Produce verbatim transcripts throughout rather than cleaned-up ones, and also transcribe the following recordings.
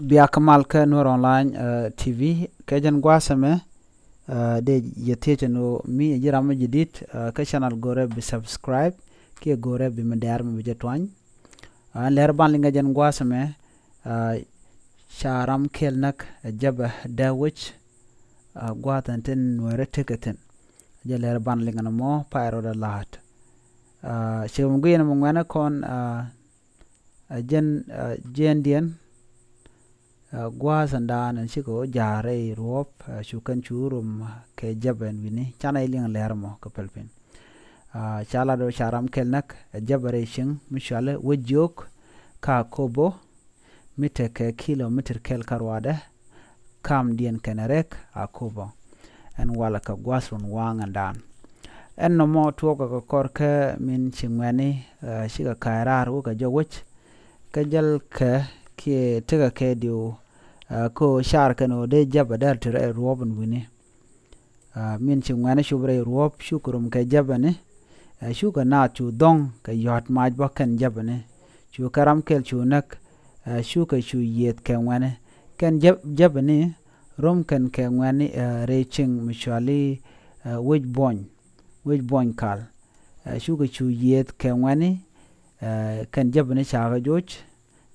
Bia kä mal kä Nuer Online TV. Kɛ jɛn gua̱a̱th ɛmɛ dee yɛ thiec ɛn ɣöö mi ɛ ji̱ ram mi ji̱ di̱t kä channel, go̱rɛ bi subscribe kiɛ go̱rɛ bi mi dɛɛr mi bi jɛ tuany. Ɛn lɛr ban liŋ kɛ jɛn gua̱a̱th ɛmɛ, ca ram kɛl näk ɛ Jɛpɛ dee wec, gua̱a̱th ɛn tin Nuɛrɛ tekɛ thi̱n. Jɛ lɛr ban liŋ ɛn ɛmɔ pay rɔɔdɛ la̱a̱t. Cɛ mi gui̱n ɛmɛ ŋuɛ̈nɛ kɔn ɛ jɛn jiɛndiɛn gua̱a̱th ɛn daan ɛn cikɛ wä ja̱a̱r rɛy ruɔ̱ɔ̱p. Cu kɛn cu rum kɛ Jɛpɛ ɛn wi̱ni, canɛ liŋ lɛr mɔ kɛ pɛl piny. Ca lat ɣöö ca ram kɛl näk ɛ Jɛpɛ rɛy cieŋ mi cɔalɛ wec jiök kä Akobo, mi tekɛ kilometer kɛl kä ruaadɛ kamdiɛn kɛnɛ rɛk Akobo. Ɛn walɛ kɛ gua̱a̱th run waŋ ɛn daan. Ɛn nɔmɔ tuɔɔkɛ kɛ kɔr kä min ci ŋuɛ̈ni cikɛ ka̱a̱c raar wä kɛ jɔk wec. Kä jäl kɛ kiɛ tekɛ kɛ diw kä car kɛn ɣöö dee Jɛpɛ dee te rɛy ruɔ̱ɔ̱p ɛn wi̱ni. Min ci ŋuɛ̈ni cup rɛy ruɔ̱ɔ̱p cukɛ rum kɛ Jɛpɛni. Cukɛ naath cu dhɔ̱ŋ kɛ yɔ̱a̱t mac bä kɛn Jɛpɛni. Cu kɛ ram kɛl cu näk. Cukɛ cu yiëëth kɛ ŋuɛ̈ni kɛn Jɛpɛni. Rom kɛn kɛ ŋuɛ̈ni rɛy cieŋ mi cɔali wec buɔny, wec buɔny kal. Cukɛ cu yiëëth kɛ ŋuɛ̈ni kɛn Jɛpɛni cakɛ joc.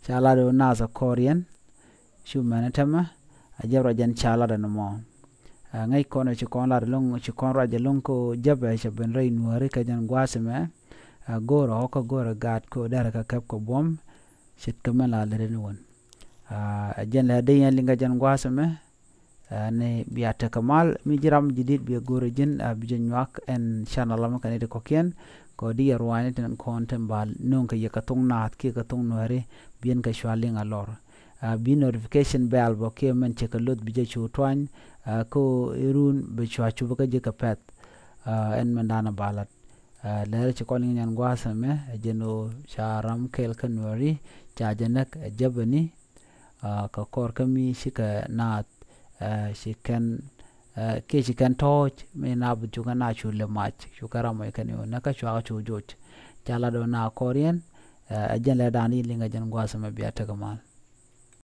Ca lat ɣöö naath ɛ kɔr yɛn cu mɛn ɛ tämɛ. Ɛ Jɛpɛ ruac ɛn ca lat ɛn ɛmɔ. Ŋäc kɔn ɛ ci kɔn lat ɛlɔ̱ŋ, ci kɔn ruac ɛlɔ̱ŋ kä Jɛpɛ cɛ ben rɛy Nuääri kɛ jɛn gua̱a̱th ɛmɛ. Go̱o̱rɛ ɣɔ̱kä go̱o̱rɛ gaat kä dɛrɛ kɛ kɛp kɛ buɔ̱m. Ce̱tkɛ mɛn la lät ɛn wän. Ɛ jɛn lɛ dee yɛn liŋ kɛ jɛn gua̱a̱th ɛmɛ. Ni bia tekɛ mal mi ji̱ ram ji̱ di̱t bia go̱o̱rɛ ji̱n a bi jɛ nyuak ɛn channel ɛmɛ kɛ ni ti kɔ̱kiɛn. Kɛ di yɛ ruaacni tin kɔn tin ba no̱o̱ŋ kɛ yɛ kɛ thoŋ naath kiɛ kɛ thoŋ Nuääri, bi ɛn kɛ cua liŋ a lɔr. Bi notification bell bä kiɛ mɛn cɛ kɛ loth bi jɛ cu tuany. Kä irun bi cua cupä kä ji̱ kɛ pɛth. Ɛn mɛn da̱a̱n a ba lat. Lɛr ci kɔn liŋ nyɛn gua̱a̱th ɛmɛ ɛ jɛn ɣöö ca ram kɛl kä Nuääri ca jɛ näk ɛ Jɛpɛni. Kɛ kɔr kä mi cikɛ naath ci kɛn kiɛ ci kɛn tɔ̱ɔ̱c mi naath bi cukɛ naath cu lɛ mac cukɛ ram mɔc kɛn ɣöö näk kä cuakä cu joc. Ca lat ɣöö naath kɔr yɛn. Ɛ jɛn lɛ da̱a̱n i̱ liŋ ɛ jɛn gua̱a̱th ɛmɛ bia tekɛ mal.